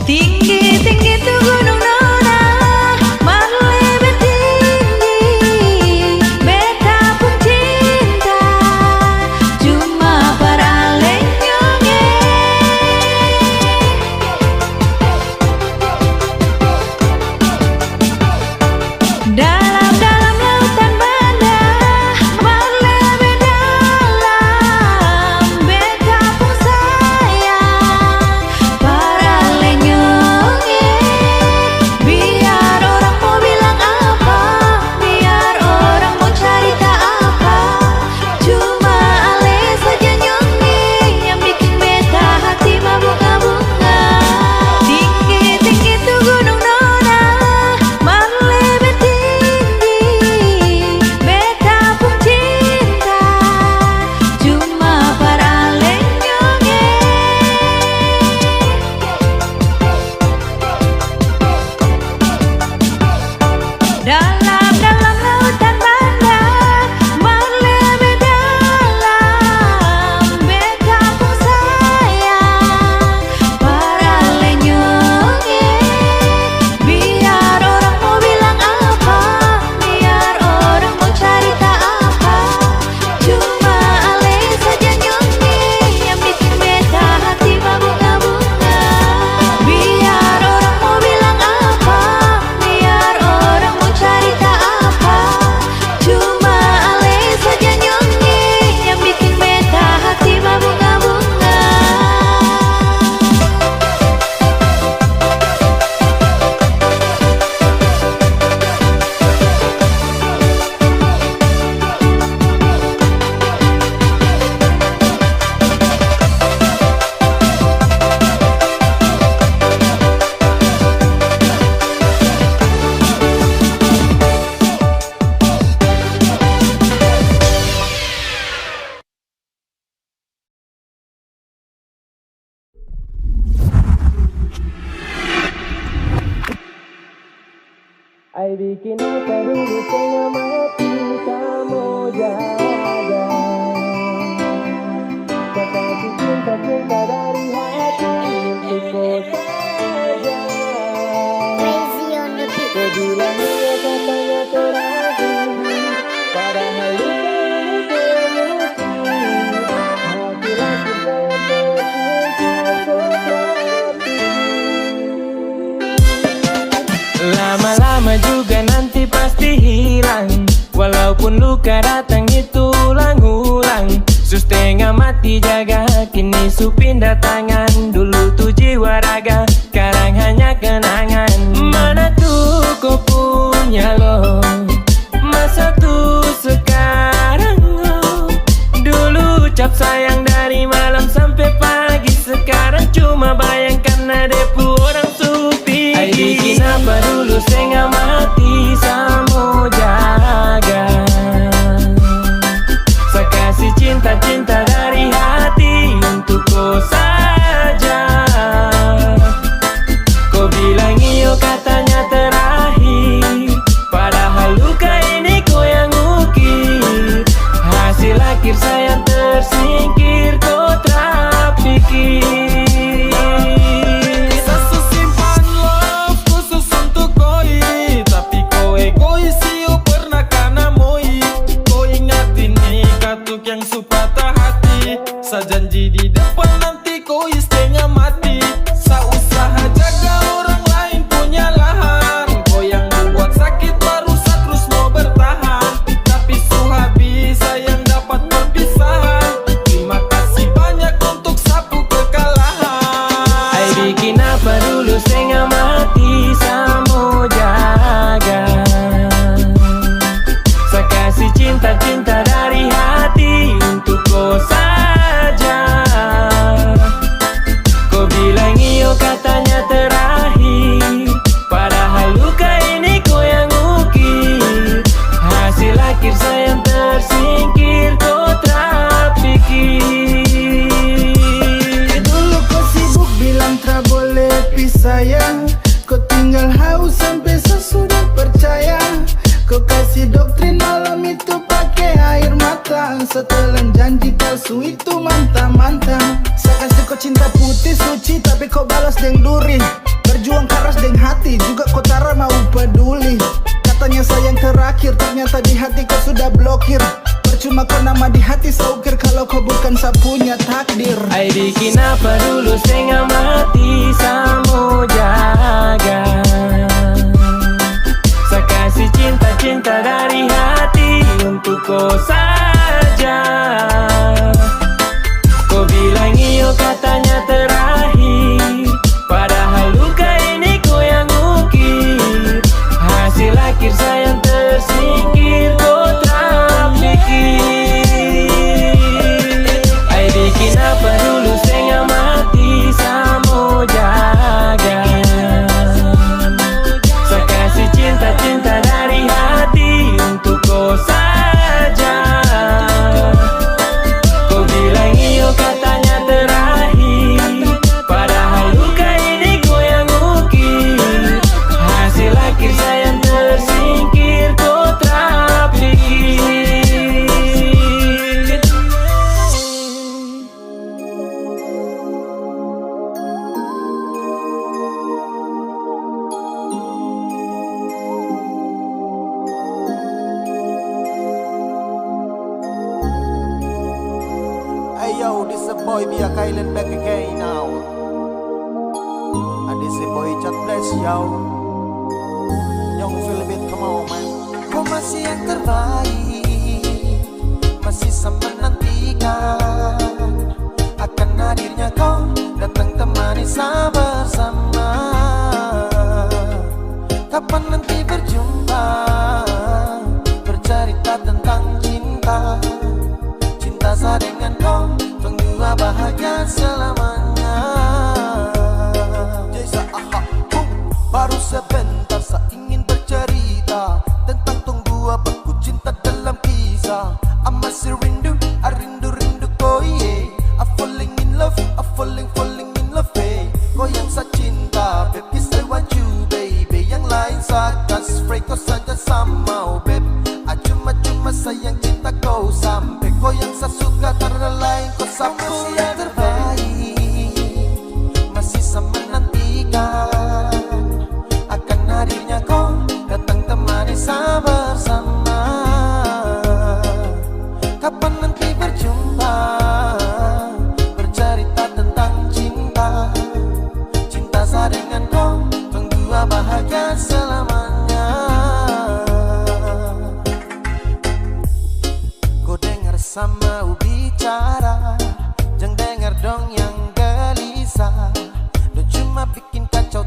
Tinggi-tinggi tu gunung nona, mar lebe tinggi beta pung cinta, cuma par ale nyong e. Dalam-dalam lautan banda, mar lebe dalam beta pung sayang, par ale nyong e. Biar orang mo bilang apa, biar orang mo carita apa, cuma ale saja nyong e yang biking beta hati babunga-bunga. Tinggi-tinggi tu gunung nona, mar lebe tinggi beta pung cinta, cuma par ale nyong e. Dalam-dalam lautan banda, mar lebe dalam beta pung sayang, par ale nyong e. Biar orang mo bilang apa, biar orang mo carita apa, cuma ale saja nyong e yang biking beta hati babunga-bunga. Biar orang mo bilang apa, biar orang mo carita apa, cuma ale saja nyong e yang biking beta hati babunga-bunga. Ai bikin apa dulu, stenga mati, ta mo jaga. Sa kasi cinta-cinta dari hati untuk ko saja. Crazy on the beat. Ko bilang iya katanya terakhir, padahal luka ini terakhir. Hati laki saya terpikir kau terakhir. Lama-lama juga nanti pasti hilang. Walaupun luka datang itu ulang-ulang, su stenga mati jaga, kini su pinda tangan. Dulu tu jiwa raga, skarang hanya kenangan. Mana tu ko punya lo? Masa tu sekarang lo? Dulu ucap sayang dari malam sampe pagi, sekarang cuma bayang karna de pu orang su pigi. Ai bikin apa dulu stenga mati, sa mo jaga. Sa kasi cinta-cinta dari hati untuk ko saja. Ko bilang iyo katanya terakhir, padahal luka ini ko yang ukir. Hasil akhir sayang tersingkir, ko tra pikir. Sa su simpan love khusus untuk ko ini, tapi ko ego Telan janji palsu itu manta-manta. Sa kasi ko cinta putih suci, tapi ko balas deng duri. Berjuang karas deng hati, juga ko tara mau peduli. Katanya sayang terakhir, ternyata di hati ko sudah blokir. Percuma ko nama di hati sa ukir, kalau ko bukan sa punya takdir. Ai bikin apa dulu seng amati, sa mo jaga. Sa kasi cinta-cinta dari hati untuk ko saja. Ko bilang iyo katanya terakhir, padahal luka ini ko yang ukir. Hasil akhir sayang tersingkir, ko tra pikir. Ai bikin apa dulu seng amati, sa mo jaga. Sa kasi cinta-cinta dari hati untuk ko saja. Ko bilang iyo katanya terakhir, padahal luka ini ko yang ukir. Hasil akhir sayang tersingkir, ko tra pikir. Hey yo, this a boy Bia Kailen back again now. And this a boy Chat Bless, yo. Young Philip, come on, man. Kau masih yang terbaik. Masih sa menantikan akan hadirnya kau datang temani sa bersama. Kapan nanti berjumpa, bercerita tentang cinta. Cinta sa dengan kau, tong dua bahagia selamanya. Jesa, aha, boom. Baru sebentar sa ingin bercerita tentang tong dua baku cinta dalam kisah. I masih rindu, I rindu-rindu ko, yeah. I falling in love, I falling, falling in love, eh. Ko yang sa cinta, babe, is I want you, baby. Yang lain sa kasih free, ko saja sa mau, babe. I cuma-cuma sayang cinta ko sampe. Ko yang sa suka, tarada lain, ko sa punya terbaik. Masih sa menantikan akan hadirnya ko datang temani sa bersama. Kapan nanti berjumpa, bercerita tentang cinta. Cinta sa dengan ko, tong dua bahagia selamanya. Ko dengar sa mau bicara, jang dengar dong yang gelisah. Dong cuma bikin kacau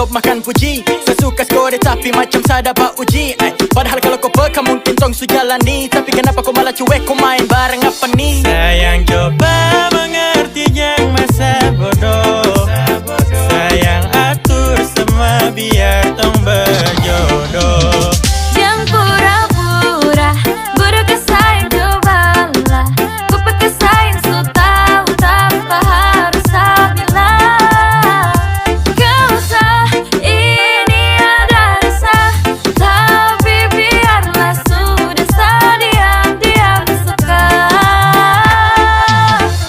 Makan puji, sa suka skor tapi macam sa ada ba uji, ay. Padahal kalo ko peka mungkin tong su jalani, tapi kenapa ko malah cuek, ko main barang apa ni? Sayang coba mengerti jang masa bodoh. Sayang atur semua biar tong berjodoh. Jang pura-pura, buru kasayang cobalah. Ku pe kasayang su tau tanpa harus sa bilang. Kau sa ini ada rasa, tapi biarlah sudah sa diam-diam suka.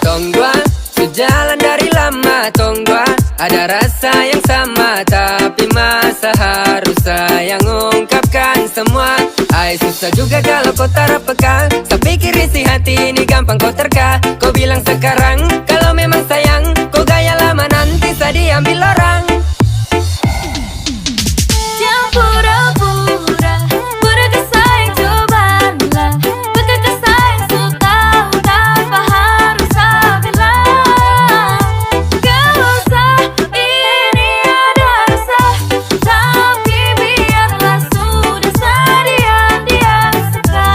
Tong dua su jalan dari lama, tong dua ada rasa yang sama, tapi masa harus sa yang ungkapkan semua. Ai, susah juga kalo ko tara peka. Sa pikir isi hati ini gampang ko terka. Ko bilang sekarang, kalo memang sayang, ko gaya lama nanti sa diambil orang. Jang pura-pura, pura kasayang cobalah. Peka kasayang su tau tanpa harus sa bilang. Kau sa ini ada rasa, tapi biarlah sudah sa diam-diam suka.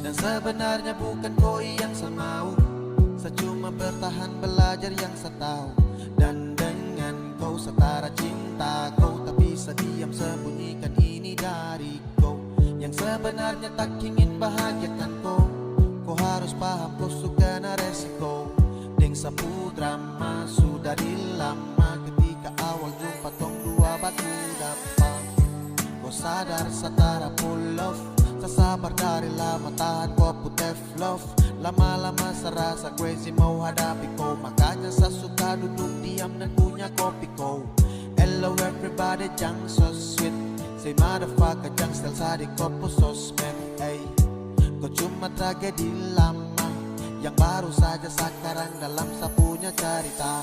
Dan sebenarnya bukan koi yang sa mau, sa cuma bertahan belajar yang sa tahu. Dan dengan kau sa tara cinta kau, tapi sa diam sembunyikan ini dari kau. Yang sebenarnya tak ingin bahagiakan kau, kau harus paham kau su kena resiko. Deng sa pu drama su dari lama, ketika awal jumpa tong dua baku dapa. Ko sadar sa tara pu love, sa sabar dari lama tahan ko pu tough love. Lama-lama sa rasa crazy mau hadapi ko, makanya sa suka duduk diam dan punya kopi ko. Hello everybody, jang so sweet. Say motherfucker, jang style sadiki ko pu sosmed, ey. Ko cuma tragedi lama yang baru saja sakarang dalam sa punya carita.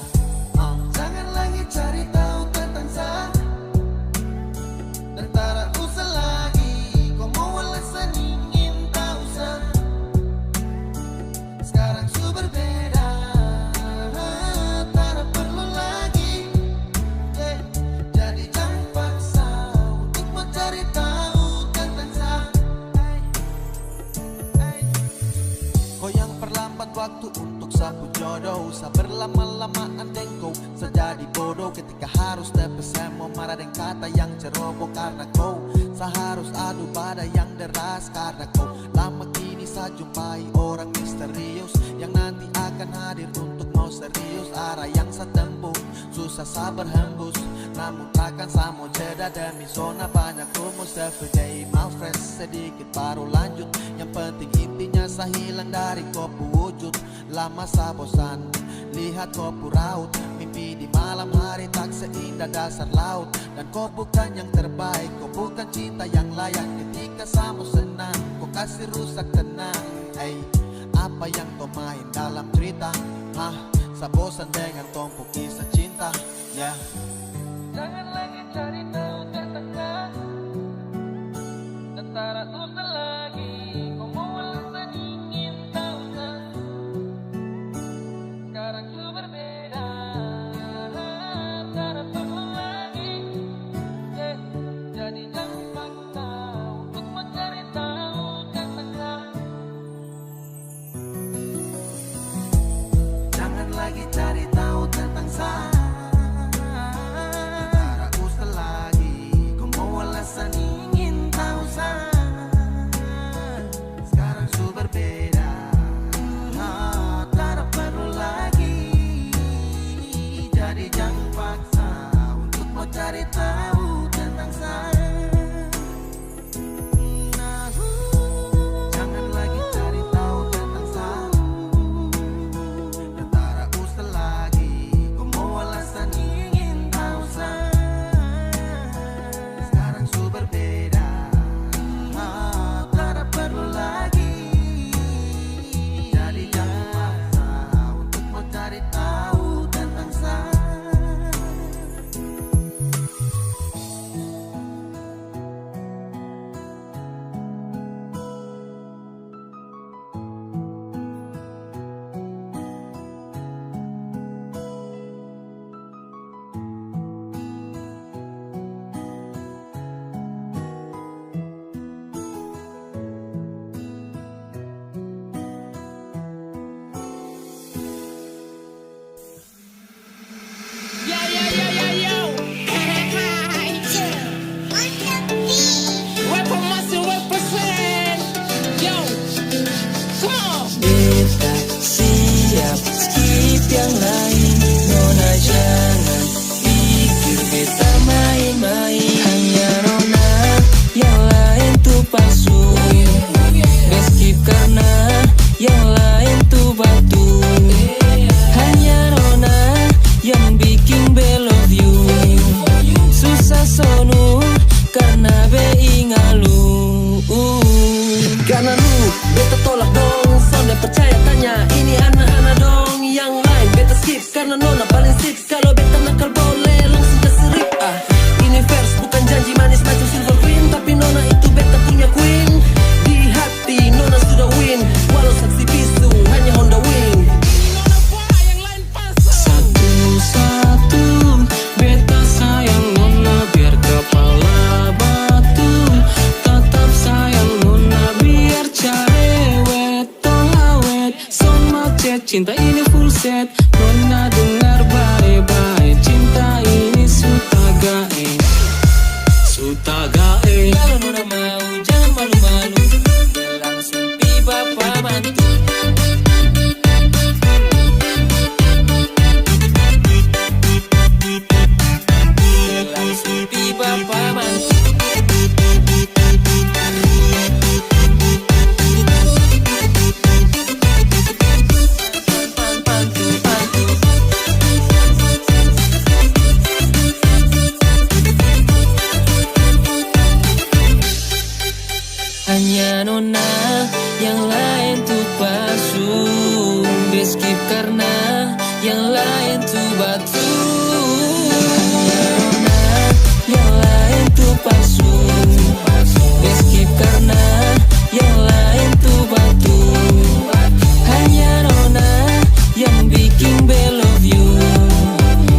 Ah. Jangan lagi cari tahu tentang sa, dan tara usah lagi ko mau alasan ingin tahu sa. Skarang su berbeda, tara perlu lagi, eh, jadi jang paksa untuk mo cari tau tentang sa. Ko yang perlambat waktu untuk sa pu jodoh, sa berlama-lamaan deng ko, sa jadi bodoh ketika harus tepi semua mara deng kata yang ceroboh karna ko. Sa harus adu bada yang deras karna ko. Lama kini sa jumpai orang misterius yang nanti akan hadir untuk mau serius. Arah yang sa tempuh susah sa berhembus, namun takkan sa mau jeda demi zona banyak rumus. Everyday my friends, sedikit baru lanjut. Yang penting intinya sa hilang dari ko pu wujud. Lama sa bosan lihat ko pu raut, mimpi di malam hari tak seindah dasar laut. Dan ko bukan yang terbaik, ko bukan cinta yang layak. Ketika sa mo senang, ko kasi rusak tenang. Ei, apa yang ko main dalam cerita? Hah, sa bosan dengan tong pu kisah cinta. Ya. Jangan lagi cari tahu tentang sa, dan tara usah lagi ko mau alasan ingin tahu sa. Skarang su berbeda. Jadi jang paksa untuk mo cari tau tentang sa. Nah, jangan lagi cari tau tentang sa. Tara usah lagi ko mo alasan ingin tau sa. Sekarang su berbeda, tara perlu lagi. Jadi jang paksa untuk mo cari tau tentang sa. Yo, yo, yo, yo, yo. Weapon Master represent. Yo, come on. Beta siap skip yang lain, nona jangan pikir beta main-main. Hanya nona yang lain tu palsu. Beta skip karna yang lain tu batul. Hanya nona yang biking be love you. Susah sonu karna be ingalu. Karna lu beta tolak dong, sonde percaya tanya ini ana-ana dong. Yang lain beta skip karna nona paling sip. Kalo beta nakal boleh langsung kasi rip. Ah, ini verse bukan janji manis macam Silver Queen, tapi nona itu beta punya queen. Di hati nona sudah win, walau saksi bisu hanya Honda Wing. Satu-satu, beta sayang nona biar kapala batu, tatap sayang nona biar carewet. Tong awet, son macet, cinta ini full set. Nona dengar bae-bae, cinta ini su taga e, su taga e. Kalo nona mau, jang malu-malu, langsung pi bapa bantu. Langsung pi bapa bantu. Hanya nona yang laen tu palsu, beskip karna yang laen tu batul. Hanya nona yang laen tu palsu, beskip karna yang laen tu batul. Hanya nona yang biking be love you,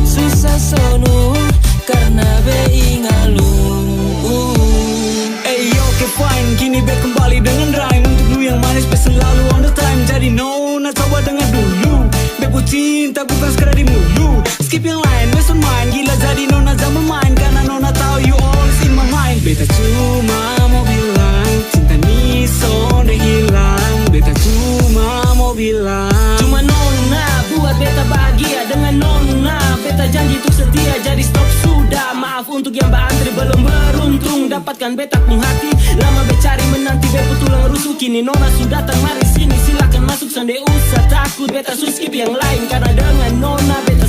susah sonu karna be ingalu. Ey, oke, fine, kini be kembali dengan rhyme untuk lu yang manis, be selalu on the time. Jadi nona coba dengar dulu, be pu cinta bukan sekadar di mulu. Skip yang laen, be son main gila, jadi nona jang bermain, karna nona tau you always in my mind. Beta cuma mo bilang, cinta ni sonde hilang. Beta cuma mo bilang, cuma nona buat beta bahagia, dengan nona beta janji untuk setia. Jadi stop sudah, maaf untuk yang baantri belum beruntung dapatkan beta pung hati. Lama be cari menanti be pu tulang rusuk, kini nona su datang, mari sini silakan masuk, sonde usah takut. Beta su skip yang lain karna dengan nona beta